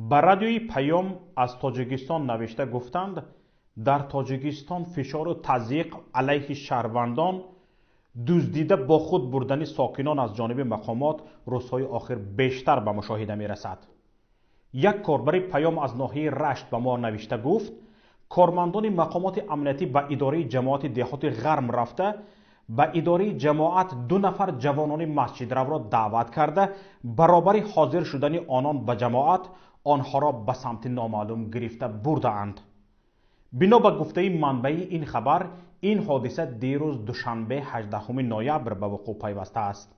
Ба радиои Паём аз Тоҷикистон навишта гуфтанд, дар Тоҷикистон фишору тазйиқ алайҳи шаҳрвандон, дуздида бо худ бурдани сокинон аз ҷониби мақомот рӯзҳои охир бештар ба мушоҳида мерасад. Як корбари Паём аз ноҳияи Рашт ба мо навишта гуфт, кормандони мақомоти амниятӣ ба идораи ҷамоати деҳоти Ғарм рафта, ба идораи ҷамоат 2 нафар ҷавонони масҷидравро даъват карда, баробари ҳозир шудани онон ба ҷамоат онҳоро ба самти номаълум гирифта бурдаанд. Бино ба гуфтаи манбаи ин хабар, ин ҳодиса дирӯз душанбе 18 ноябр ба вуқӯъ пайвастааст.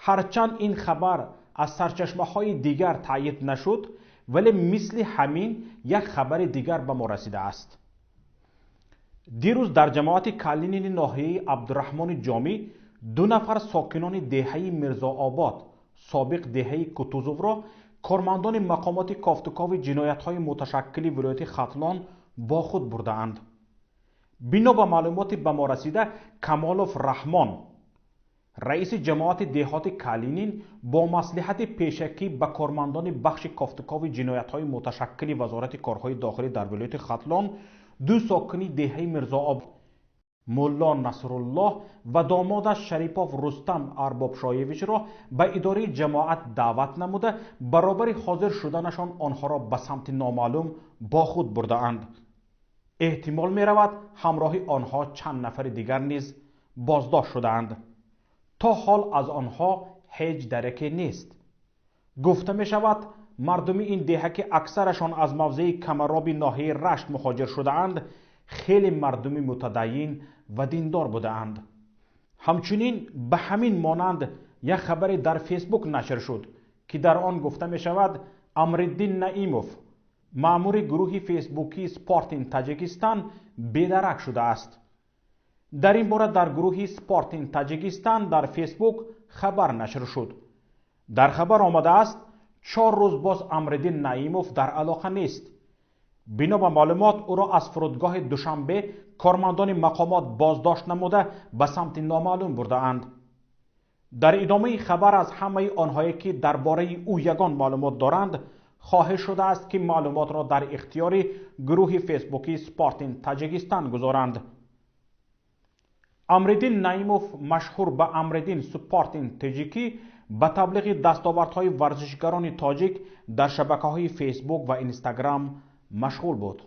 Ҳарчанд ин хабар аз сарчашмаҳои дигар таъйид нашуд, вале мисли ҳамин як хабари дигар ба мо расидааст. Дирӯз дар ҷамоати Калинини ноҳияи Абдураҳмони Ҷомӣ 2 нафар сокинони деҳаи Мирзообод, собиқ деҳаи Кутузовро кормандони мақомоти кофтукови ҷиноятҳои муташаккили вилояти Хатлон бо худ бурдаанд. Бино ба маълумоти ба мо расида, Камолов Раҳмон, раиси ҷамоати деҳоти Калинин, бо маслиҳати пешакӣ ба кормандони бахши кофтукови ҷиноятҳои муташаккили Вазорати корҳои дохилӣ дар вилояти Хатлон 2 сокини деҳаи Мирзообод Мулло Насруллоҳ ва домодаш Шарипов Рустам Арбобшоевичро ба идораи ҷамоат даъват намуда, баробари ҳозир шуданашон онҳоро ба самти номаълум бо худ бурдаанд. Эҳтимол меравад ҳамроҳи онҳо чанд нафари дигар низ боздошт шудаанд. То ҳол аз онҳо ҳеҷ дараке нест. Гуфта мешавад, мардуми ин деҳа, ки аксарашон аз мавзеи Камароби ноҳияи Рашт муҳоҷир шудаанд, хеле мардуми мутадайин ва диндор будаанд. Ҳамчунин ба ҳамин монанд як хабаре дар Фейсбук нашр шуд, ки дар он гуфта мешавад, Амриддин Наимов, маъмури гурӯҳи фейсбукии Спортинг Таҷикистан, бедарак шудааст. Дар ин бора дар гурӯҳи Спортинг Таҷикистан дар Фейсбук хабар нашр шуд. Дар хабар омадааст, 4 рӯз боз Амриддин Наимов дар алоқа нест. Бино ба маълумот, ӯро аз фурудгоҳи Душанбе кормандони мақомот боздошт намуда ба самти номаълум бурдаанд. Дар идомаи хабар аз ҳамаи онҳое, ки дар бораи ӯ ягон маълумот доранд, хоҳиш шудааст, ки маълумотро дар ихтиёри гурӯҳи фейсбукии Спортинг Таҷикистан гузоранд. Амриддин Наимов, машҳур ба Амриддин Спортинг Таҷикӣ, ба таблиғи дастовардҳои варзишгарони тоҷик дар шабакаҳои Фейсбук ва Инстаграм машғул буд.